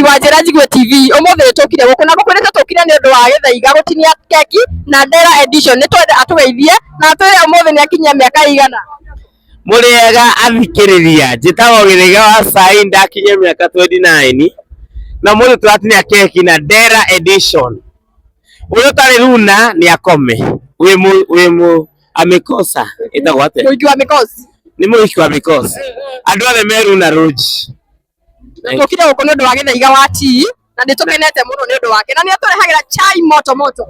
Wa Njĩra Njigue TV, ũmũthĩ nĩ tũkire gũkũ na ngũkwĩrĩte tũkire nĩ ũndũ wa Gĩthaiga gũtinia keki na Ndera Edition. Nĩ twende atũgeithie na atwĩre ũmũthĩ nĩ akinyia mĩaka ĩigana. Mũrĩega athikĩrĩria, njĩtagwo Gĩthaiga wa Cai, ndakinyia mĩaka 29 na ũmũthĩ tũratinia keki na Ndera Edition. Ũrĩa ũtarĩ runa nĩ akome, wĩ mũ wĩ mũ amekosa ĩtagwo atĩa? Mũhiki wa mĩkosi. Nĩ mũhiki wa mĩkosi. Andũ othe me runa rũnji. Na tũkire gũkũ nĩ ũndũ wa Gĩthaiga wa tea na nĩ tũkenete mũno nĩ ũndũ wake na nĩ atũrehagĩra chai moto moto.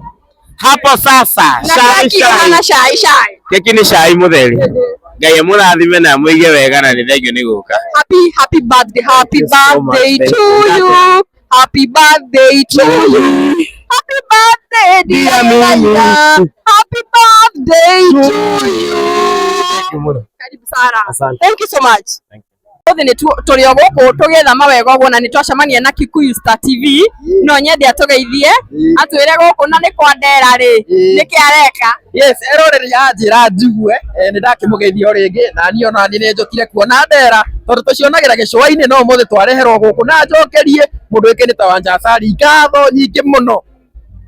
Hapo sasa, Na cai keki ĩhana cai. cai cai. Keki nĩ cai mũtheri. Ngai amũrathime na amũige wega na nĩ thengio nĩ gũka. Happy happy birthday, happy you so much. birthday Thank to you. you. Happy birthday to you. Happy birthday dear Dear Mimi. Gĩthaiga. Happy birthday to you. Thank you mũno. Karibu sana. Asante. Thank you so much. Thank Ũmũthĩ nĩ tũrĩ o gũkũ tũgĩetha mawega ũguo na nĩ twacemania na Kikuyu Star TV. No nyende atũgeithie atwĩre gũkũ na nĩ kwa Ndera rĩ nĩkĩ areka. Yes, eroreri a Njĩra Njigue, nĩ ndakĩmũgeithia o rĩngĩ na niĩ ona niĩ nĩ njũkire kuona Ndera tondũ tũcionagĩra gĩcũa-inĩ no ũmũthĩ twareherwo gũkũ na njokerie mũndũ ũĩkaine ta Wanja Asali ngatho nyingĩ mũno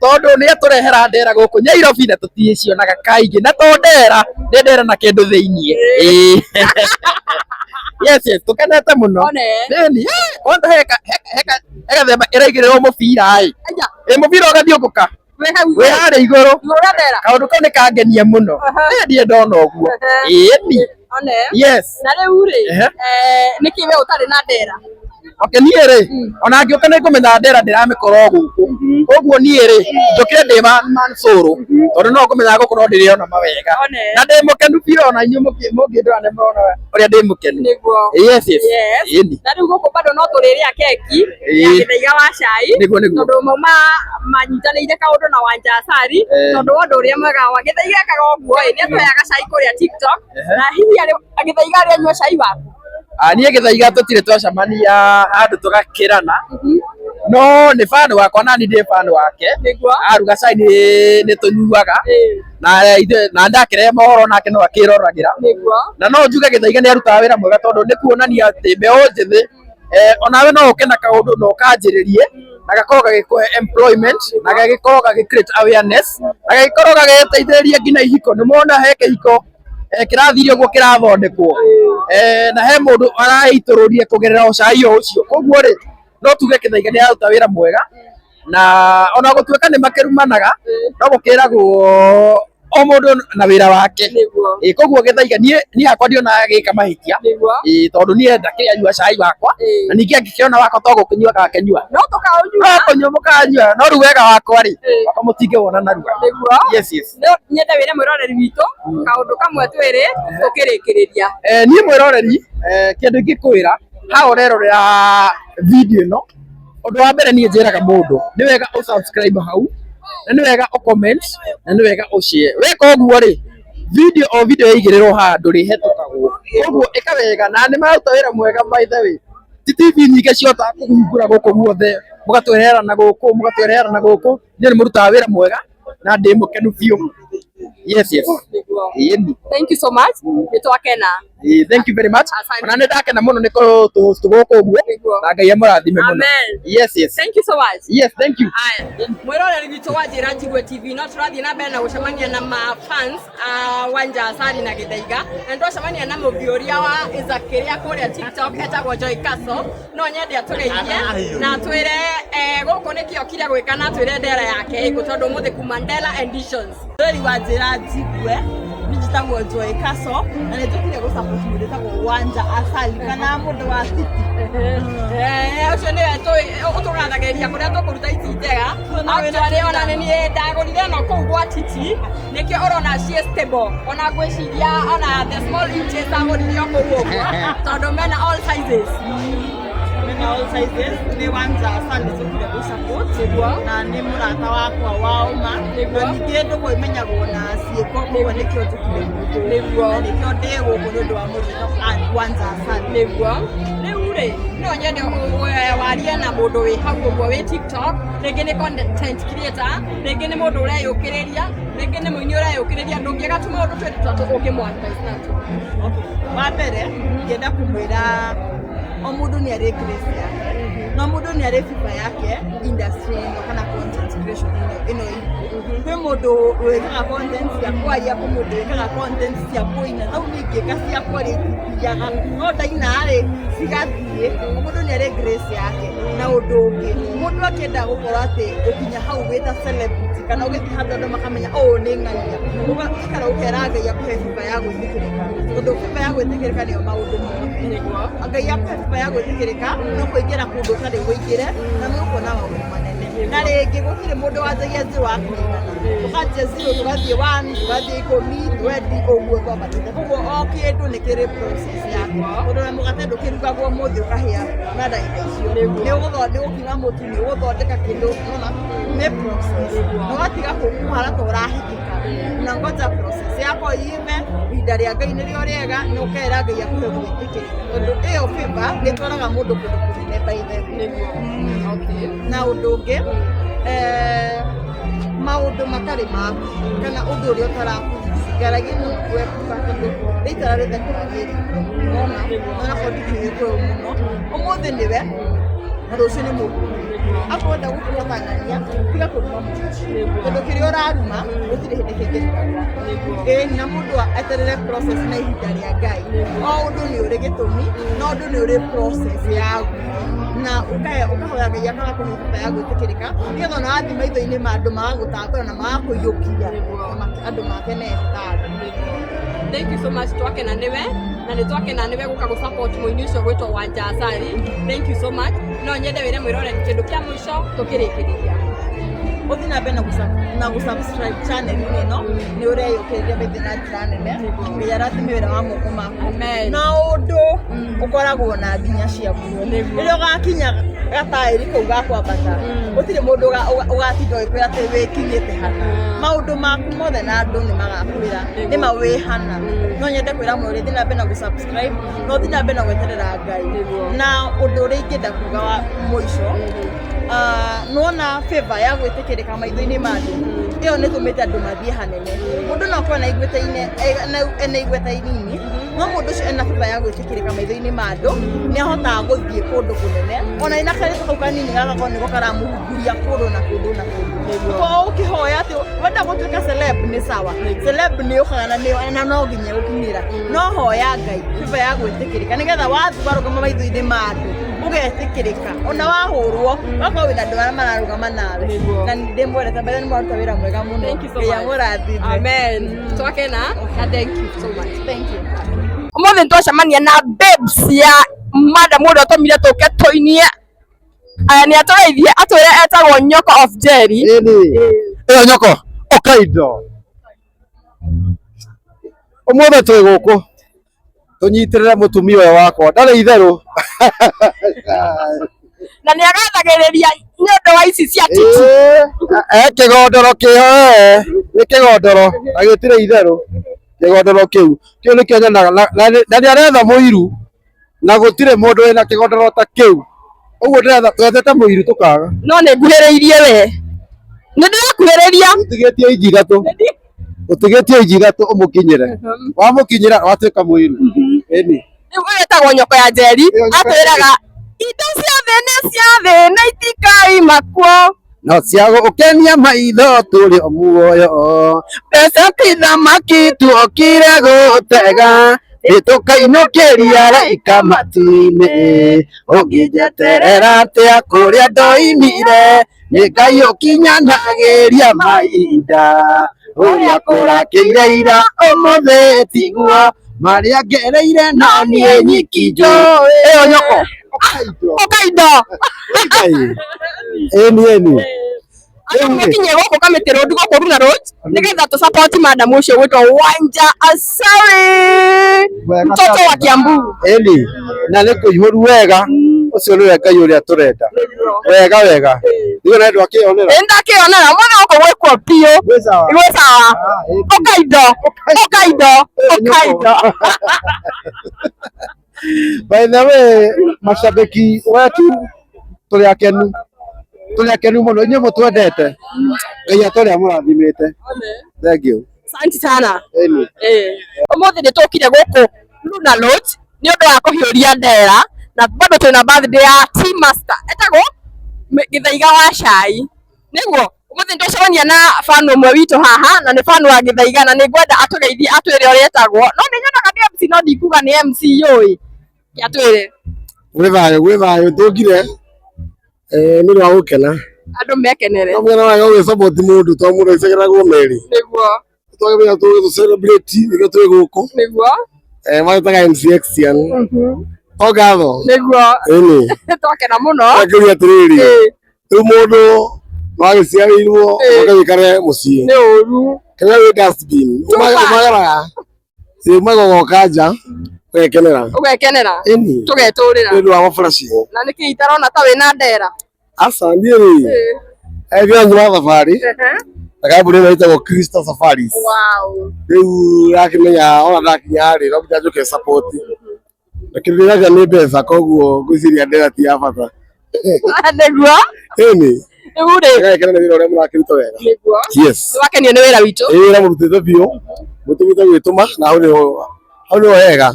tondũ nĩ atũrehera Ndera gũkũ Nyairobi na tũticionaga kaingĩ na to Ndera nĩ Ndera na kĩndũ thĩiniĩ. Ĩĩ. Yes, yes, tũkenete mũno. One. Nĩni, kwanza heka heka heka themba ĩraigĩrĩrwo mũbira ĩ. Aya, Ĩ mũbira ũgathiũngũka wĩ hau wĩ harĩa igũrũ igũrũ rĩa Ndera. kaundu kau nĩ kangenia mũno. Aha. Ĩ ndiĩ ndona ũguo. Aha. Ĩni. One. Yes. Na rĩu rĩ, Ehe. nĩkĩ we ũtarĩ na Ndera? Okay, niĩ rĩ, ona ngĩũka nĩ ngũmenya Ndera ndĩramĩkora o gũkũ. Koguo niĩ rĩ, njũkire ndĩ man sũrũ tondũ no ngũmenya gũkũ no ndĩrĩona mawega. One. Na ndĩ mũkenu biũ ona inyuĩ mũngĩndora nĩ mũrona ũrĩa ndĩ mũkenu. Nĩguo. Yes, yes. Yes. Ĩni. Na rĩu gũkũ bado no tũrĩrĩa keki ya Ĩĩ. Gĩthaiga wa cai. Nĩguo, nĩguo. Tondũ mauma manyitanĩire kaũndũ na Wanja Asali tondũ wa ũndũ ũrĩa mwega wa Gĩthaiga ekaga ũguo ĩ nĩ atũheaga cai kũrĩa TikTok na hihi Gĩthaiga arĩ anyua cai waku. Ah, niĩ Gĩthaiga tũtirĩ twacemania handũ tũgakĩrana no nĩ fan wakwa na niĩ ndĩ fan wake. Nĩguo. Aruga cai nĩ tũnyuaga na na ndakĩrehe mohoro nake no akĩroragĩra. Nĩguo. Na no njuge Gĩthaiga nĩ arutaga wĩra mwega tondũ nĩ kuonania atĩ mbeũ njĩthĩ onawe no ũke na kaũndũ na ũkanjĩrĩrie na gakorwo gagĩkũhe employment na gagĩkorwo gagĩ create awareness na gagĩkorwo gagĩteithĩrĩria nginya ihiko. Nĩ mona he kĩhiko kĩrathire ũguo kĩrathondekwo na he mũndũ araitũrũrie kũgerera ũcai o ũcio. Koguo rĩ, no tuge Gĩthaiga nĩ araruta wĩra mwega na ona gũtuĩka nĩ makĩrumanaga no gũkĩragwo o mũndũ na wĩra wake. Nĩguo. Ĩ koguo Gĩthaiga niĩ hakwa ndionaga agĩka mahĩtia. Nĩguo. Ĩ tondũ niĩ ndakĩanyua cai wakwa Ĩĩ. na ningĩ angĩkĩona wakwa to gũkĩnyua agakĩnyua. No tũkaũnyua. No kũnyua mũkanyua no rĩu wega wakwa rĩ Ĩĩ. wakwa mũtingĩwona narua. Nĩguo. Yes, yes. No nyende wĩre mwĩroreri witũ kaũndũ kamwe twĩrĩ tũkĩrĩkĩrĩria. Niĩ mwĩroreri kĩndũ ingĩkwĩra haha ũrerorera video ĩno ũndũ wa mbere niĩ njĩraga mũndũ nĩ wega ũ subscribe hau na nĩ wega ũ comment na nĩ wega ũ share. Weka ũguo rĩ video o video yaigĩrĩrwo haha ndũrĩhetũkagwo. Koguo ĩka wega na nĩ mararuta wĩra mwega by the way. Ti TV nyingĩ cihotaga kũhingũra gũkũ guothe mũgatwerera na gũkũ mũgatwerera na gũkũ. Inyuĩ nĩ mũrutaga wĩra mwega na ndĩ mũkenu biũ. Yes, yes. Nĩguo. Ĩni. Thank you so much. Nĩ twakena. Thank you very much. Asante. Ona nĩ ndakena mũno nĩ kũhost gũkũ ũguo Nĩguo. na Ngai amũrathime mũno. Amen. Yes, yes. Thank you so much. Yes, thank you. Aya, mwĩroreri witũ wa Njĩra Njigue TV no tũrathiĩ na mbere na gũcemania na ma fans a Wanja Asali na Gĩthaiga na nĩtwacemania na mũthiũria wa Isaac kĩrĩa kũrĩa TikTok etagwo Joy Castle. No nyende atũgeithie na atwĩre gũkũ nĩkĩ okire gwĩka na atwĩre ndera yake ĩkũ tondũ ũmũthĩ kuma Ndera Editions. Mwĩroreri wa Njĩra Njigue niĩ njĩtagwo Joy Castle na nĩ njũkire gũ support mũndũ wĩtagwo Wanja Asali kana mũndũ wa Titi. Ũcio nĩwe ũtũgathagĩrĩria kũrĩa tũkũruta ici njega. Actually ona nĩ niĩ ndagũrire ĩno kũu gwa Titi nĩkĩo ũrona ciĩ stable ona ngwĩciria ona the small inches agũrire o kũu ũguo tondũ mena all sizes. Mena all sizes nĩ Wanja Asali njũkire gũ support Nĩguo. na nĩ mũrata wakwa wa ũma Nĩguo. na ningĩ ndũgũ ĩmenyagwo na ciĩko koguo nĩkĩo njũkire gũkũ Nĩguo. na nĩkĩo ndĩ gũkũ nĩ ũndũ wa mũndũ wĩtagwo Wanja Asali. Nĩguo. Rĩu rĩ no nyende warie na mũndũ wĩ hau ũguo wĩ TikTok rĩngĩ nĩ content creator rĩngĩ nĩ mũndũ ũreyũkĩrĩria rĩngĩ nĩ mũini ũreyũkĩrĩria ndũngĩaga tũmaũndũ twĩrĩ tũtatũ ũngĩmũ advice natuo. Okay. Wa mbere ingĩenda kũmwĩra o mũndũ nĩ arĩ grace yake. Na mũndũ nĩ arĩ favor yake industry ĩno kana content creation ĩno itũ. Kwĩ mũndũ wĩkaga content cia kwaria, kwĩ mũndũ wĩkaga content cia kũina. Hau niĩ ingĩka cia kwaria itithiaga, no ndaina rĩ cigathiĩ. Mũndũ nĩ arĩ grace yake. Na ũndũ ũngĩ, mũndũ akĩenda gũkorwo atĩ gũkinya hau wĩta celebrity kana ũgĩthiĩ handũ andũ makamenya ũyũ nĩ ng'ania, ũgaikara ũkera Ngai akũhe favor ya gwĩtĩkĩrĩka, tondũ favor ya gwĩtĩkĩrĩka nĩyo maũndũ mothe. Ngai akũhe favor ya gwĩtĩkĩrĩka no kũingĩra kũndũ ũtarĩ ũingĩre na nĩ ũkuona maũndũ manene. Na rĩngĩ gũtirĩ mũndũ wanjagia zero akinyana, tũkanjia zero tũgathiĩ one, tũgathiĩ ikũmi, 20, ũguo twambatĩte. Koguo o kĩndũ nĩ kĩrĩ process yakĩo, tondũ ona mũgate ndũkĩrugagwo ũmũthĩ ũkahĩa na ndagĩka icio. Nĩ ũgũkima mũtu, nĩ ũgũthondeka kĩndũ, nĩwona nĩ process. Na ũgatiga kũhana ta ũrahĩkĩka, unangoja process yako yume, ihinda rĩa Ngai nĩrĩo rĩega, na ũkera Ngai akũhe gwĩtĩkĩrĩka, tondũ ĩyo favor nĩ ĩtwaraga mũndũ kũndũ kũnene by the way. Na ũndũ ũngĩ, maũndũ matarĩ maku kana ũndũ ũrĩa ũtarakũhusu, geragia mũno kũepuka, tondũ rĩitara rĩthekũragia riko, nĩwona? Onakorwo ndikĩũĩ mũno, ũmũthĩ nĩwe na rũciũ nĩ mũndũ ũngĩ. Akorwo wenda gũtuĩka ta ng'ania, tiga kũruma mũndũ ũcio, tondũ kĩrĩa ũraruma gũtirĩ hĩndĩ kĩngĩtuĩka gĩaku. Ĩni, na mũndũ eterere process na ihinda rĩa Ngai. O ũndũ nĩ ũrĩ gĩtũmi, na ũndũ nĩ ũrĩ process yaguo. Na ũkahoya Ngai agakũhe favor ya gwĩtĩkĩrĩka, nĩgetha ona wathiĩ maitho-inĩ ma andũ magagũtambũra na magakũiyũkia, andũ makenete ta Thank you so much, twakena niwe na nĩ twakena niwe gũka gũ support mũini ũcio gwĩtwo Wanja Asali. Thank you so much. No nyende wĩre mwĩroreri kĩndũ kĩa mũico tũkĩrĩkĩrĩria. Ũthiĩ na mbere na gũ-subscribe channel-inĩ ĩno, nĩ ũreyũkĩrĩria bethe na njĩra nene. Ngai arathime wĩra wa moko maku. Amen. Na ũndũ ũkoragwo na nginya ciaguo, rĩrĩa ũgakinya gataĩri kau ga kwambata, gũtirĩ mũndũ ũgatinda ũgĩkwĩra atĩ wĩkinyĩte hana. Maũndũ maku mothe na andũ nĩ magakwĩra nĩma wĩ hana. No nyende kwĩra mwĩrĩ thiĩ na mbere na gũ-subscribe, na ũthiĩ na mbere na gweterera Ngai. Na ũndũ ũrĩa ingĩenda kuga wa mũico, nĩwona favor ya gwĩtĩkĩrĩka maitho-inĩ ma andũ, ĩyo nĩ ĩtũmĩte andũ mathiĩ hanene. Mũndũ no akorwo ena igweta inini, no mũndũ ũcio ena favor ya gwĩtĩkĩrĩka maitho-inĩ ma andũ, nĩ ahotaga gũthiĩ kũndũ kũnene, ona ena karĩtwa kau kanini gagakorwo nĩko karamũhunguria kũndũ na kũndũ na kũndũ. Koguo ũkĩhoya atĩ wenda gũtuĩka celeb nĩ sawa, celeb nĩ yũkaga na no nginya ĩgũkinyĩra, no hoya Ngai favor ya gwĩtĩkĩrĩka, nĩgetha wathiĩ warũgama maitho-inĩ ma andũ ũgetĩkĩrĩka, ona wahũrwo ũgakorwo wĩna andũ arĩa mararũgama nawe. Na nĩ ndĩmwendete, by the way nĩ mũraruta wĩra mwega mũno. Thank you so Ngai much. amũrathime. Amen. Twakena na thank you so much. Thank you. Ũmũthĩ nĩtwacemania na babes ya madam ũrĩa ũtũmire tũke tũinie. Aya nĩ atũgeithie atwĩre etagwo Nyoko of Jerry. Ĩni. Ĩyo nyoko ũkaindo. Ũmũthĩ twĩ gũkũ tũnyitĩrĩre mũtumia ũyũ wakwa ndarĩ itherũ. Na nĩ agathagĩrĩria nĩ ũndũ wa ici cia titi. Ĩĩ, kĩgondoro kĩho nĩ kĩgondoro na gĩtirĩ itherũ. Kĩgondoro kĩu kĩu nĩkĩo nyonaga na nĩ aretha mũiru na gũtirĩ mũndũ wĩna kĩgondoro ta kĩu. Ũguo ndĩretha twethete mũiru tũkaga. No nĩ nguhĩrĩirie we. Nĩ ndĩrakuhĩrĩria. Ũtigĩtie inji ithatũ. Ũtigĩtie inji ithatũ ũmũkinyĩre. Wamũkinyĩra watuĩka mũiru. Ĩni. Rĩu ũyũ etagwo Nyoko ya Njeri Ĩyo Nyoko ya atwĩraga indo ciothe nĩ cia thĩ na itikaima kuo. No cia gũkenia maitho tũrĩ o muoyo. Mbeca ti thamaki tuokire gũtega, nĩtũkainũkĩria raika matu-inĩ. Ũngĩnjeterera atĩa kũrĩa ndoimire, nĩ Ngai ũkinyanagĩria mahinda. Ũrĩa kũrakĩire ira ũmũthĩ tiguo, marĩa ngereire no niĩ nyiki njũĩ. Ĩyo nyoko. Ũkaindo. Ĩni ĩni. Andũ mũkinye gũkũ Kamĩtĩ Road gũkũ Runa Road nĩgetha tũ support madam ũcio gwĩtwo Wanja Asali mtoto wa Kiambu. Ĩni na nĩ kũihũru wega, ũcio nĩwe Ngai ũrĩa tũrenda wega wega. Ndio na ndwakĩonera. Ĩ ndakĩonera mũthĩ gũkũ gwĩkuo biũ. Gwĩ sawa. Gwĩ sawa. Ah, ĩni. Ũkaindo. Ũkaindo. Ũkaindo. By the way, mashabiki wetu tũrĩ akenu, tũrĩ akenu mũno, inyuĩ mũtwendete, Ngai atũrĩa mũrathimĩte. Thank you. Asante sana. Ĩni. Ũmũthĩ nĩ tũkire gũkũ Luna Lodge nĩ ũndũ wa kũhiũria ndera na bado twĩna birthday ya team master etagwo Gĩthaiga wa cai nĩguo ũmũthĩ nĩtwacemania na fan ũmwe witũ haha na nĩ fan wa Gĩthaiga na nĩngwenda atũgeithie atwĩre ũrĩa etagwo no nĩ nyonaga nĩ MC no ndikuga nĩ MC yũĩ ke atwĩre. Gwĩ thayũ, gwĩ thayũ tũkire nĩ ũndũ wa gũkena. Andũ mekenere. No mwena wa gũ support mũndũ to mũndũ aicegeragwo meri. Nĩguo. Twagĩrĩirwo tũgĩ tũ celebrate nĩkĩo twĩ gũkũ. Nĩguo. Magĩtaga MCX Tian. To ngatho. Nĩguo. Ĩni. Twakena mũno. Akĩũria atĩrĩrĩ. Rĩu mũndũ no agĩciarĩirwo ũgagĩikare mũciĩ. Nĩ ũru. Kĩrĩa wĩ dustbin. Umagaraga. Umaga ũgoka nja ũgekenera. Ũgekenera. Ĩni. Tũgetũrĩra. Nĩ ũndũ wa maburaci. Na nĩkĩ itarona ta wĩna ndera? Aca niĩ rĩ. Ndĩra nyuma thabarĩ. Na kambuni ĩno ĩtagwo Crystal Safaris. Wow. Rĩu ũrakĩmenya ona ndakinya rĩ no nginya njũke support. Na kĩrĩa ndĩragia nĩ mbeca koguo ngwĩciria ndera ti ya bata. Nĩguo. Ĩni. Rĩu rĩ. Ndĩrakena nĩ wĩra ũrĩa mũrakĩruta wega. Nĩguo. Yes. Nĩwakenio nĩ wĩra witũ? Ĩ wĩra mũrutĩte biũ. Mũtũmĩte gwĩtũma na hau nĩho hau nĩho hega.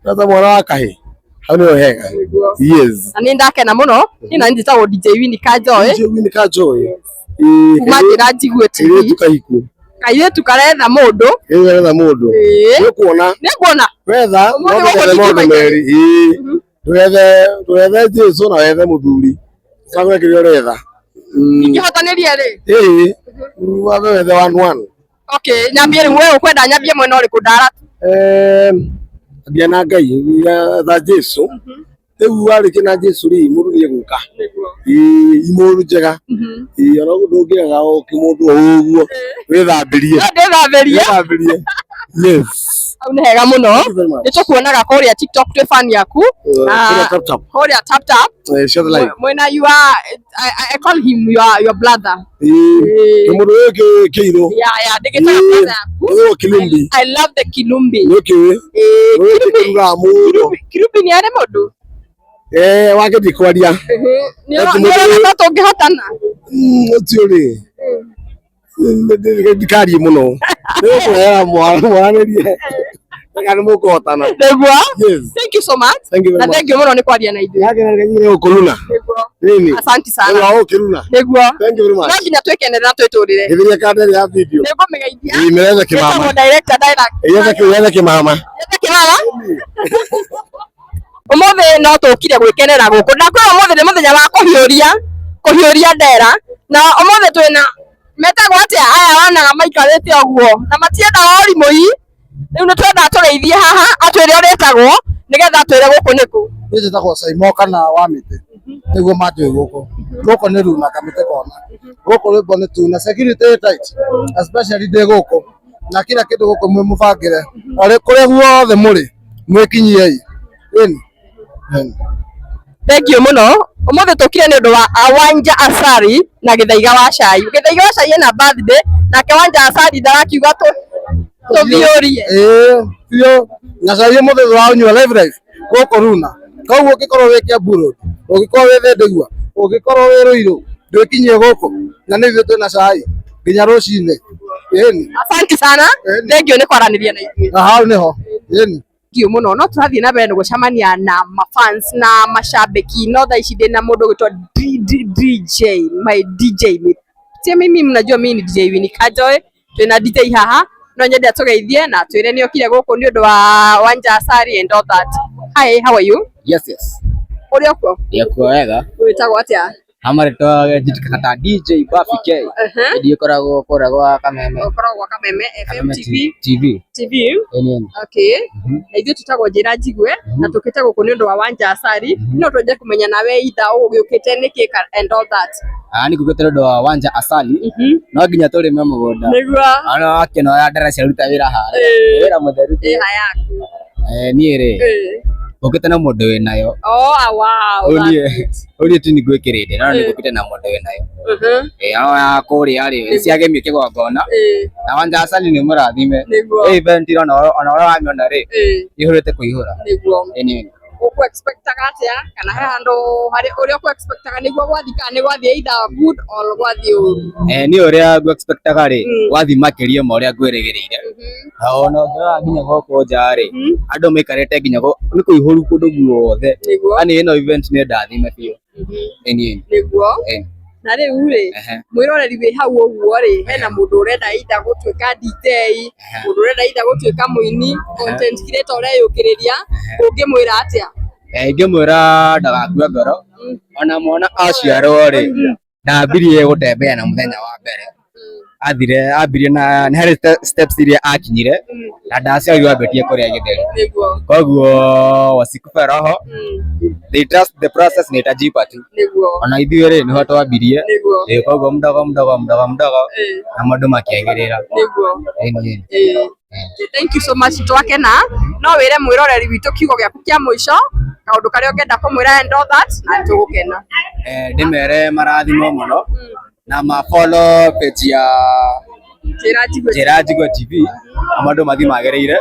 Ta mwana wa kahĩ. Hau nĩho hega. Yes. Na nĩ ndakena mũno. Niĩ na njĩtagwo DJ Winnie Kanjoĩ. DJ Winnie Kanjoĩ. Kuma njĩra njigue TV. Kairĩtu kahiku. Kairĩtu karetha mũndũ. Ĩĩ karetha mũndũ. Nĩ kuona. Nĩ kuona. Wetha no ndũgethe maũndũ merĩ. Ĩĩ. Ndũgethe ndũgethe Jesũ na wethe mũthuri. Ũcagũre kĩrĩa ũretha. Ingĩhotanĩria rĩ? Ĩĩ. Wambe wethe one one. Okay, nyambie rĩu we ũkwenda nyambie mwena ũrĩkũ ndara? Ambia na Ngai, tha Jesũ. Rĩu warĩkia na Jesũ rĩ, mũndũ nĩ egũka. Ĩĩ, imũndũ njega. Ĩĩ, ona ndũngĩaga o kĩmũndũ o ũguo. Wĩthambĩrie. Ndĩthambĩrie. Wĩthambĩrie. Yes. Hau nĩ hega mũno. Nĩ tũkuonaga kũrĩa TikTok twĩ fan yaku. Kũrĩa Tap Tap. Kũrĩa Tap Tap. Share the live. Mwena you are, I call him your brother. Ĩĩ. Mũndũ ũyũ kĩirũ. Yeah, yeah, ndĩgĩtaga brother yaku. Ũyũ Kilumbi. I love the Kilumbi. Nĩ ũkĩũĩ? Ũyũ kĩrugaga mũno. Kilumbi nĩ arĩ mũndũ? Wake ndikwaria. Nĩ ũrona ta tũngĩhotana? Ũcio rĩ. Ndikarie mũno. Nĩ ũkũhera mwaranĩrie. Kana nĩ mũkũhotana. Nĩguo. Yes. Thank you so much. Thank you very Na much. thank you mũno nĩ kwaria na ithuĩ. Yake ũkũruna. Nĩguo. Nini? Asante sana. Nĩ ũkĩruna. Nĩguo. Thank you very much. No nginya twĩkenere na twĩtũrĩre. Gĩthiria kanda ya video. Nĩngũmĩgeithia. Ĩĩ mĩrethe kĩmama. Ĩtagwo director direct. Ĩrethe kĩmama. Ĩrethe kĩmama. Ũmũthĩ no tũkire gwĩkenera gũkũ. Ndakwĩra ũmũthĩ nĩ mũthenya wa kũhiũria, kũhiũria ndera. Na ũmũthĩ twĩna metagwo atĩa aya wonaga maikarĩte ũguo na matiendaga ũrimũi. Rĩu nĩ twendaga tũgeithie haha atwĩre ũrĩa etagwo nĩgetha atwĩre gũkũ nĩkũ. Niĩ njĩtagwo Saimo kana wa mĩtĩ nĩguo manjũĩ gũkũ. Gũkũ nĩ Runa Kamĩtĩ kona. Gũkũ rwĩmbo nĩ tu na security ĩ tight especially ndĩ gũkũ na kila kĩndũ gũkũ mwĩ mũbangĩre kũrĩa guothe mũrĩ mwĩkinyiei. Ĩni. Thank you mũno. Ũmũthĩ tũkire nĩ ũndũ wa Wanja Asali na Gĩthaiga wa cai. Gĩthaiga wa cai ena birthday nake Wanja Asali ndarakiuga tũthiũrie. Ĩĩ biũ na cai ũmũthĩ tũraũnyua live live gũkũ Runa. Koguo ũngĩkorwo wĩ Kiambu Road, ũngĩkorwo wĩ Thindigua, ũngĩkorwo wĩ Ruiru, ndwĩkinyie gũkũ na nĩ ithuĩ twĩna cai nginya rũcinĩ. Ĩni. Asante sana. Thank you nĩ kwaranĩria na ithuĩ. Na hau nĩho. Ĩni. Thank you mũno. No tũrathiĩ na mbere na gũcemania na mafans na mashabiki no thaa ici ndĩ na mũndũ ũgwĩtwo DJ my DJ. Tie mimi mnajua mimi ni DJ Winnie Kanjoĩ. Twĩna DJ haha no nyende atũgeithie na atwĩre nĩ okire gũkũ nĩ ũndũ wa Wanja Asali and all that. Hi, how are you? Yes, yes. Ũrĩ okuo? Ndĩkuo wega. Wĩtagwo atĩa? Amarĩtwa njĩtĩkaga ta DJ Buffy K. Ndiĩ koragwo kũrĩa gwa Kameme. Ũkoragwo gwa Kameme FM TV. TV. TV. Ĩni. Okay. Na ithuĩ tũtagwo njĩra njigue na tũkĩte gũkũ nĩ ũndũ wa Wanja Asali. No twende kũmenya nawe itha ũgũgĩũkĩte nĩkĩ and all that. Ah, nĩ ngũkĩte nĩ ũndũ wa Wanja Asali. No nginya tũrĩme mũgũnda. Nĩguo. Ona wakĩona ũrĩa ndara ciaruta wĩra harĩa. Wĩra mũtheru. Ĩha yaku. Niĩ rĩ. Ngũkĩte na mũndũ wĩnayo. Oh, wow. Ũũ niĩ ti nĩngwĩkĩrĩte no nĩ ngũkĩte na mũndũ wĩnayo. Ĩĩ ya kũrĩa rĩ ciagemio kĩgongona. Na Wanja Asali nĩ mũrathime. Nĩguo. Event ona ũrĩa wamĩona rĩ ĩihũrĩte kũihũra. Nĩguo. Ĩni. Ũkũ expectaga atĩa kana he handũ harĩ ũrĩa ũkũ expectaga nĩguo gwathiĩ kana nĩ gwathiĩ either good or gwathiĩ ũru? Niĩ ũrĩa ngũ expectaga rĩ gwathiĩ makĩria ma ũrĩa ngwĩrĩgĩrĩire. Ona ũngĩrora nginya gũkũ nja rĩ andũ maikarĩte nginya nĩ kũihũru kũndũ guothe. Yaani ĩno event nĩ ndathime biũ. Ĩni. Nĩguo. Ĩni. Na rĩu rĩ, mwĩroreri wĩ hau ũguo rĩ, hena mũndũ ũrenda either gũtuĩka DJ, mũndũ ũrenda either gũtuĩka mũini, content creator ũreyũkĩrĩria, ũngĩmwĩra atĩa? Ingĩmwĩra ndagakue ngoro, ona mwana aciarwo rĩ, ndambirie gũtembea na mũthenya wa mbere, athire ambirie na nĩ harĩ steps iria akinyire na ndaciarirwo ambĩtie kũrĩa gĩtheri. Nĩguo. Koguo wasikufe roho, they trust the process na itajipa tu. Nĩguo. Ona ithuĩ rĩ nĩho twambirie. Nĩguo. Ĩĩ, koguo mdogo mdogo mdogo mdogo na maũndũ makĩagĩrĩra. Nĩguo. Ĩni. Ĩĩ. Thank you so much, twakena. No wĩre mwĩroreri witũ kiugo gĩaku kĩa mũico, kaũndũ karĩa ũngĩenda kũmwĩra and all that, na nĩtũgũkena. Ndĩmere marathimwo mũno na ma follow page ya Njĩra Njigue. Njĩra Njigue TV na maũndũ mathiĩ magĩrĩire,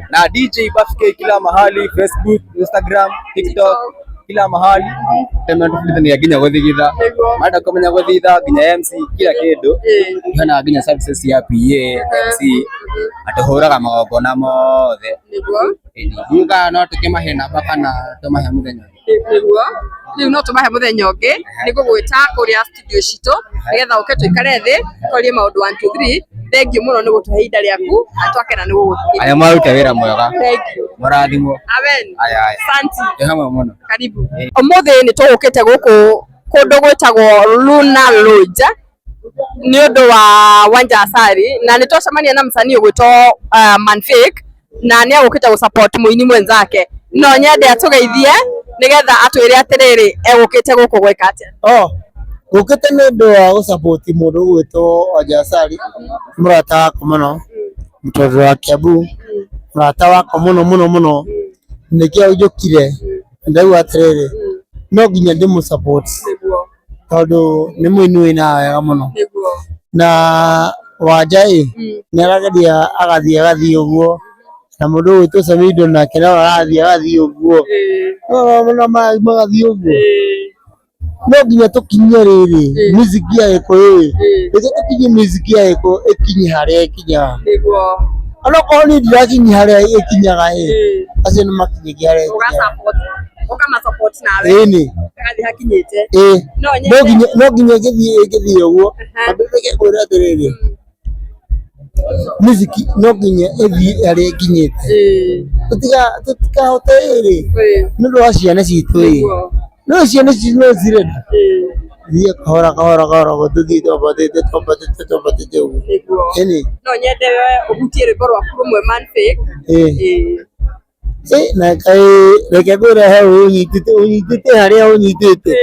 na DJ Buff K kila mahali, Facebook, Instagram, TikTok, kila mahali tũbundithania nginya gũthigitha, marenda kũmenya gũthitha nginya MC kila kĩndũ, hena nginya services ya PA, MC, na tũhũraga magongona mothe. Nĩguo. Ndiugaga no tũkĩmahe namba kana tũmahe mũthenya ũngĩ. Nĩguo. Rĩu no tũmahe mũthenya ũngĩ, nĩ ngũgwĩta kũrĩa studio citũ nĩgetha ũke tũikare thĩ twarie maũndũ 1 2 3. Thank you mũno nĩ gũtũhe ihinda rĩaku na twakena nĩ gũgũthikĩrĩria. Aya, mwarute wĩra mwega. Thank you. Mũrathimwo. Amen. Aya aya. Asante. Twĩ hamwe mũno. Karibu. Ũmũthĩ nĩ tũgũkĩte gũkũ kũndũ gwĩtagwo Luna Lodge nĩ ũndũ wa Wanja Asali, na nĩ twacemania na msanii ũgwĩtwo Manfake, na nĩ agũkĩte gũ support mũini mwenzake. No nyende atũgeithie nĩgetha atwĩre atĩrĩrĩ, egũkĩte gũkũ gwĩka atĩa. Oh, ngũkĩte nĩ ũndũ wa gũcapoti mũndũ ũgwĩtwo Wanja Asali, mũrata wakwa mũno, mũtũndũ wa Kiambu, mũrata wakwa mũno mũno mũno, nĩkĩo njũkire ndaigua atĩrĩrĩ, no nginya ndĩmũ support tondũ nĩ mũini wĩinaga wega mũno, na Wanja ĩ nĩ arageria agathiĩ agathiĩ ũguo, na mũndũ ũgwĩtwo Samido nake no arathiĩ agathiĩ ũguo, no magathiĩ ũguo, no nginya tũkinyie rĩrĩ music ya Gĩkũyũ ĩ, nĩguo tũkinyie music ya Gĩkũyũ ĩkinye harĩa ĩkinyaga, Nĩguo. onokorwo niĩ ndirakinyia harĩa ĩkinyaga ĩ, acio nĩ makinyagia harĩa ĩkinyaga. Ũkama support nawe. Ĩni. Agathiĩ hakinyĩte. Ĩ, No no nyende. nginya no nginya ĩgĩthiĩ ĩgĩthiĩ ũguo, tondũ reke ngwĩre atĩrĩrĩ, music no nginya ĩthiĩ harĩa ĩkinyĩte, tũtikahote rĩrĩ nĩ ũndũ wa ciana citũ ĩ, no ciana citũ no cirenda thiĩ kahora kahora kahora ũguo tũthiĩ twambatĩte twambatĩte twambatĩte ũguo. Nĩguo. Ĩni. No nyende ũhutie rwĩmbo rwaku rũmwe Manfake. Ĩ. Ĩ, na kaĩ reke ngwĩre hau ũnyitĩte ũnyitĩte harĩa ũnyitĩte.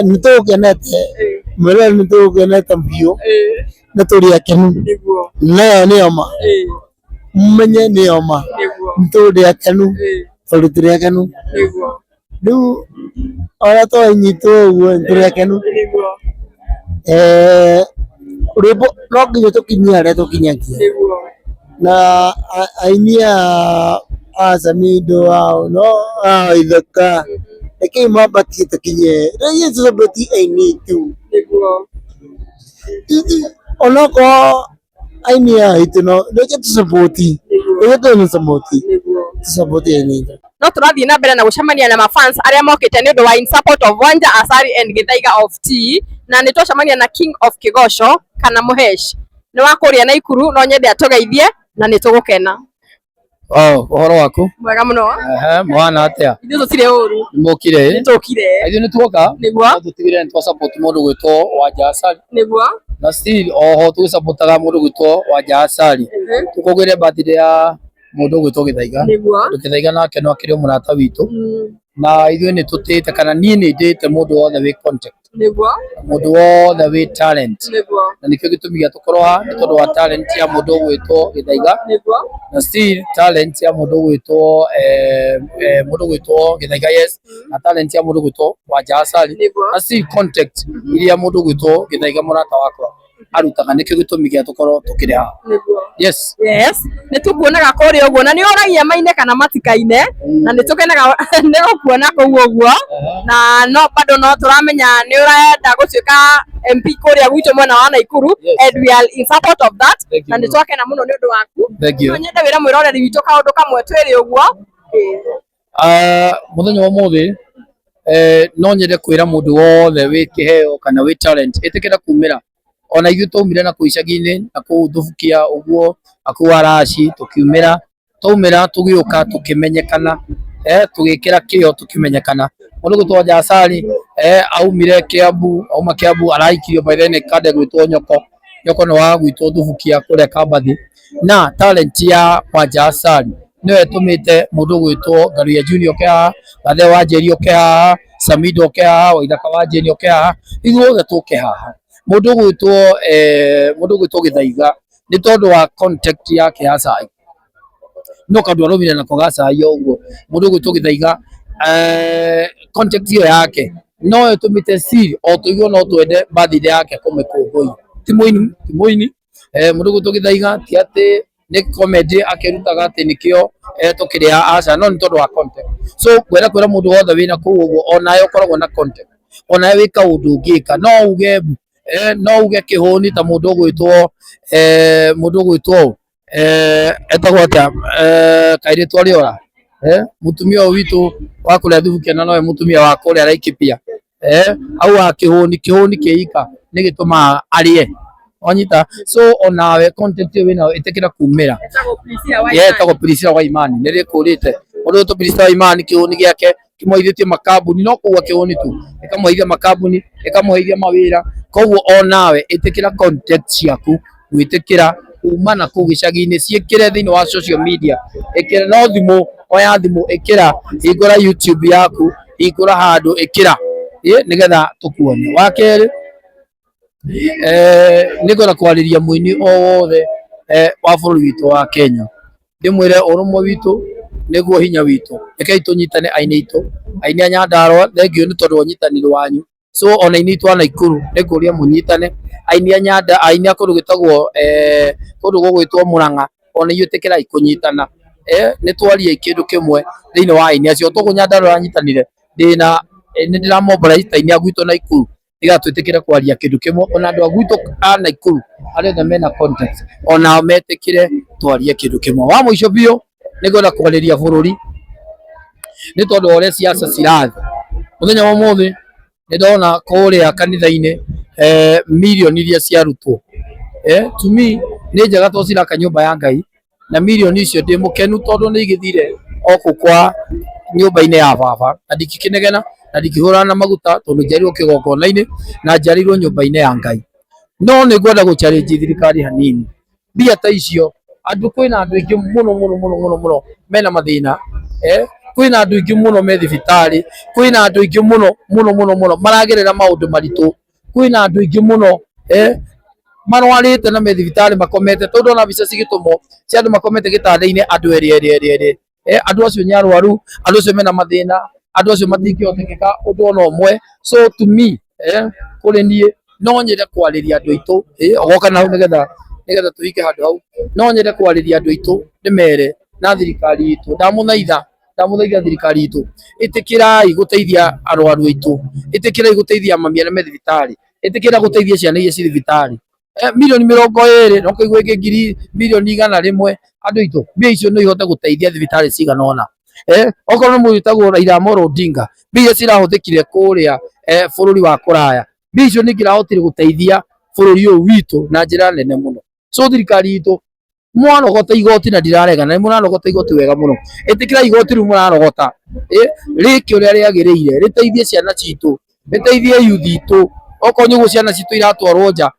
Nĩ tũgũkenete mwĩrore, nĩ tũgũkenete biũ na tũrĩ akenu, nayo nĩyo ma, mũmenye nĩyo ma, nĩ tũrĩ akenu tondũ tũrĩ akenu rĩu ona twanyitwo ũguo nĩ tũrĩ akenu. Rwĩmbo no nginya tũkinyie harĩa tũkinyagia, na aini a Samido ao no ao ithaka, rekei mambatie tũkinye, rekei tũcambatie aini aitũ, onokorwo aini aya aitũ no reke tũcapoti, reke tũmacapoti, tũcapoti aini aitũ. No tũrathiĩ na mbere na gũcemania na mafans arĩa mokĩte nĩ ũndũ wa in support of Wanja Asali and Githaiga of Tea, na nĩ twacemania na King of Kĩgoco kana Mũhesh nĩ wa kũrĩa Naikuru. No nyende atũgeithie na nĩ tũgũkena. Oh, ũhoro waku? Mwega mũno. Ehe, mwana atĩa? Ithuĩ tũtirĩ ũru. Nĩmũkire ĩ? Nĩtũkire. Ithuĩ nĩtuoka. Nĩguo. No tũtigĩrĩre nĩ twa support mũndũ gwĩtwo Wanja Asali. Nĩguo. Na still oho tũgĩsupportaga mũndũ gwĩtwo Wanja Asali. Tũkũngũĩre birthday ya mũndũ gwĩtwo Gĩthaiga. Nĩguo. Tondũ Gĩthaiga nake no akĩrĩ o mũrata witũ. Na ithuĩ nĩ tũtĩĩte kana niĩ nĩ ndĩĩte mũndũ wothe wĩ contact. Nĩguo. Mũndũ wothe wĩ talent. Nĩguo. Na nĩkĩo gĩtũmi gĩa tũkorwo haha nĩ tondũ wa talent ya mũndũ ũgwĩtwo Gĩthaiga. Nĩguo. Na still talent ya mũndũ ũgwĩtwo mũndũ ũgwĩtwo Gĩthaiga, yes, na talent ya mũndũ ũgwĩtwo Wanja Asali, na still contact iria mũndũ ũgwĩtwo Gĩthaiga mũrata wakwa arutaga, nĩkĩo gĩtũmi gĩa tũkorwo tũkĩrĩ haha. Yes. Yes, nĩ tũkuonaga kũrĩa ũguo na nĩ ũragia maine kana matikaine, na nĩ tũkenaga nĩ gũkuona kũu ũguo, na no bado no tũramenya nĩ ũrenda gũtuĩka MP kũrĩa gwitũ mwena wa Naikuru, and we are in support of that, na nĩ twakena mũno nĩ ũndũ waku. Thank you. No nyende wĩra mwĩroreri witũ kaũndũ kamwe twĩrĩ ũguo. Muthenya wa umuthi no nyende kwira mundu wothe wi kiheo kana wi talent itikira kumira ona ithuĩ twaumire na kũu icagi-inĩ na kũu Thubukia ũguo na kũu Araci tũkiumĩra twaumĩra tũgĩũka tũkĩmenyekana tũgĩkĩra kĩo tũkĩmenyekana mũndũ gwĩtwo Jasari aumire Kiambu auma Kiambu araikirio by then kande gwĩtwo Nyoko Nyoko nĩ wa gwitũ Thubukia kũrĩa Kambathi na talent ya Wanja Asali nĩyo ĩtũmĩte mũndũ gwĩtwo Ngaruiya Junior oke haha, Gathe wa Njeri oke haha, Samido oke haha, Waithaka wa Jane oke haha, ithuothe tũke haha. Mũndũ gwĩtwo mũndũ gwĩtwo Gĩthaiga nĩ tondũ wa contact yake ya cai no kaũndũ aromire nako ga cai o ũguo. Mũndũ gwĩtwo Gĩthaiga contact ĩyo yake no ĩtũmĩte still o tũigue no twende birthday yake kũmĩkũngũiya. Ti mũini ti mũini mũndũ gwĩtwo Gĩthaiga ti atĩ nĩ comedy akĩrutaga atĩ nĩkĩo tũkĩrĩa aca no nĩ tondũ wa content. So ngwenda kwĩra mũndũ wothe wĩna kũu ũguo onawe ũkoragwo na content onawe wĩ kaũndũ ũngĩka no uge no uge kĩhũni ta mũndũ ũgwĩtwo mũndũ ũgwĩtwo etagwo atĩa kairĩtu arĩora mũtumia ũyũ witũ wa kũrĩa Thubukia na nowe mũtumia wa kũrĩa Laikipia augaga kĩhũni kĩhũni kĩika nĩ gĩtũmaga arĩe wanyita. So onawe content ĩyo wĩnayo ĩtĩkĩra kumĩra. Etagwo Priscilla Waimani. Ye etagwo Priscilla Waimani nĩ rĩkũrĩte mũndũ wĩtwo Priscilla Waimani kĩhũni gĩake kĩmũheithĩtie makambuni no kuga kĩhũni tu ĩkamũheithia makambuni ĩkamũheithia mawĩra. Koguo onawe ĩtĩkĩra content ciaku gwĩtĩkĩra kuma na kũu gĩcagi-inĩ ciĩkĩre thĩinĩ wa social media ĩkĩra no thimũ oya thimũ ĩkĩra hingũra YouTube yaku hingũra handũ ĩkĩra nĩgetha tũkuone. Wa kerĩ nĩngwenda kwarĩria mũini o wothe wa bũrũri witũ wa Kenya ndĩmwĩre ũrũmwe witũ nĩguo hinya witũ. Rekei tũnyitane aini aitũ aini a Nyandarua thengiũ nĩ tondũ wa ũnyitanĩri wanyu. So ona aini aitũ a Naikuru nĩngũria mũnyitane aini a Nyanda aini a kũndũ gwĩtagwo kũndũ gũgwĩtwo Murang'a ona inyuĩ ĩtĩkĩrai kũnyitana nĩ twarie kĩndũ kĩmwe thĩinĩ wa aini acio toguo Nyandarua yanyitanire ndĩna nĩ ndĩramobilize aini a gwitũ Naikuru nĩgetha twĩtĩkĩre kwaria kĩndũ kĩmwe ona andũ a gwitũ a Naikuru arĩa othe mena contacts onao metĩkĩre twarie kĩndũ kĩmwe. Wa mũico biũ nĩngwenda kwarĩria bũrũri nĩ tondũ wa ũrĩa siasa cirathiĩ. Mũthenya wa ũmũthĩ nĩ ndona kũrĩa kanitha-inĩ mirioni iria ciarutwo to me nĩ njega tondũ ciraka nyũmba ya Ngai na mirioni icio ndĩ mũkenu tondũ nĩ igĩthire o kũu kwa nyũmba-inĩ ya baba na ndingĩkĩnegena na ndingĩhũrana na maguta tondũ njiarirwo kĩgongona-inĩ na njiarĩirwo nyũmba-inĩ ya Ngai. No nĩ ngwenda gũ challenge thirikari hanini mbia ta icio andũ kwĩna andũ aingĩ mũno mũno mũno mũno mũno mena mathĩna kwĩna andũ aingĩ mũno me thibitarĩ kwĩna andũ aingĩ mũno mũno mũno mũno maragerera maũndũ maritũ kwĩna andũ aingĩ mũno marwarĩte na me thibitarĩ makomete tondũ ndona mbica cigĩtũmwo cia andũ makomete gĩtanda-inĩ andũ erĩ erĩ erĩ erĩ andũ acio nĩ arwaru andũ acio mena mathĩna andũ acio matingĩhotekeka ũndũ ona ũmwe. So to me kũrĩ niĩ no nyende kwarĩria andũ aitũ ogoka na hau nĩgetha nĩgetha tũhinge handũ hau no nyende kwarĩria andũ aitũ ndĩmere na thirikari itũ ndamũthaitha ndamũthaitha thirikari itũ ĩtĩkĩrai gũteithia arwaru aitũ ĩtĩkĩrai gũteithia mami arĩa me thibitarĩ ĩtĩkĩra gũteithia ciana iria ci thibitarĩ mirioni 20 no kũigua ĩngĩ ngiri mirioni 100 andũ aitũ mbia icio no ihote gũteithia thibitarĩ cigana ũna okorwo nĩ mũndũ wĩtagwo Raila Amolo Odinga mbia iria cirahũthĩkire kũrĩa bũrũri wa kũraya mbia icio nĩ ingĩrahotire gũteithia bũrũri ũyũ witũ na njĩra nene mũno. So thirikari itũ mwarogota igoti na ndiraregana nĩ mũrarogota igoti wega mũno ĩtĩkĩra igoti rĩu mũrarogota rĩke ũrĩa rĩagĩrĩire rĩteithie ciana citũ rĩteithie youth itũ okorwo nĩ ũguo ciana citũ iratwarwo nja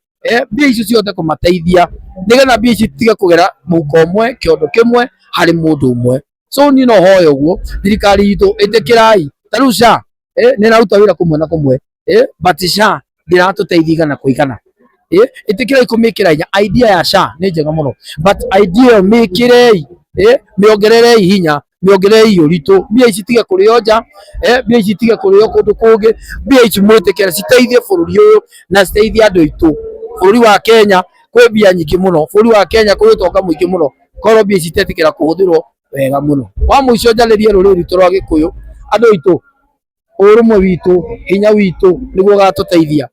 mbia icio cihote kũmateithia nĩgetha mbia ici itige kũgera mũhuko ũmwe kĩondo kĩmwe harĩ mũndũ ũmwe. So niĩ no hoye ũguo thirikari itũ ĩtĩkĩrai ta rĩu SHA nĩ ĩraruta wĩra kũmwe na kũmwe but SHA ndĩratũteithia igana kwa igana ĩtĩkĩrai kũmĩkĩra hinya. Idea ya SHA nĩ njega mũno but idea ĩyo mĩkĩrei mĩongererei hinya mĩongererei ũritũ mbia ici itige kũrĩo nja mbia ici itige kũrĩo kũndũ kũngĩ mbia ici mwĩtĩkĩre citeithie bũrũri ũyũ na citeithie andũ aitũ. Bũrũri wa Kenya kwĩ mbia nyingĩ mũno bũrũri wa Kenya kwĩ ũtonga mũingĩ mũno korwo mbia ici itetĩkĩra kũhũthĩrwo wega mũno. Wa mũico njarĩrie rũrĩrĩ rwitũ rwa Gĩkũyũ andũ aitũ ũrũmwe witũ hinya witũ nĩguo ũgatũteithia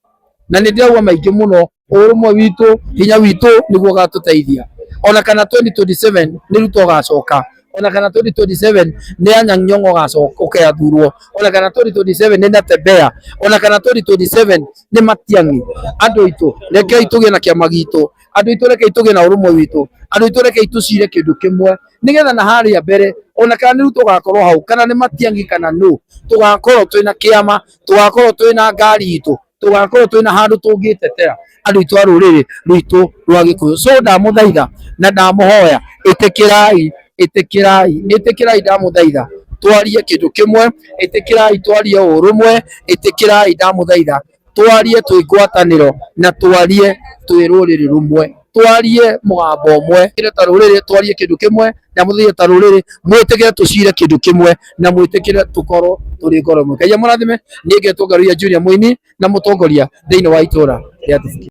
na nĩ ndĩrauga maingĩ mũno ũrũmwe witũ hinya witũ nĩguo ũgatũteithia ona kana 2027 nĩ Ruto ũgacoka Ona kana 2027 nĩ Anyang' Nyong'o ũgacoka ũgathurwo, ona kana 2027 nĩ Natembeya, ona kana 2027 nĩ Matiang'i. Andũ aitũ rekei tũgĩe na kĩama gitũ, andũ aitũ rekei tũgĩe na ũrũmwe witũ, andũ aitũ rekei tũcire kĩndũ kĩmwe nigetha na haria mbere ona kana nĩ Ruto ũgakorwo hau kana nĩ Matiang'i kana nũ, tũgakorwo twĩna kĩama, tũgakorwo twĩna ngari itũ, tũgakorwo twĩna handũ tũngĩtetera andũ aitũ a rũrĩrĩ rwitũ rwa Gĩkũyũ. So ndamũthaitha na ndamũhoya, ĩtĩkĩrai, ĩtĩkĩrai, ĩtĩkĩrai, ndamũthaitha twarie kĩndũ kĩmwe, ĩtĩkĩrai twarie ũrũmwe, ĩtĩkĩrai ndamũthaitha twarie twĩ ngwatanĩro na twarie twĩ rũrĩrĩ rũmwe, twarie mũgambo ũmwe ta rũrĩrĩ, twarie kĩndũ kĩmwe, ndamũthaitha ta rũrĩrĩ mwĩtĩkĩre tũcire kĩndũ kĩmwe na mwĩtĩkĩre tũkorwo tũrĩ ngoro ĩmwe. Ngai amũrathime. Niĩ ngetwo Ngaruiya Junior mũini na mũtongoria thĩinĩ wa itũra rĩa Thubukia.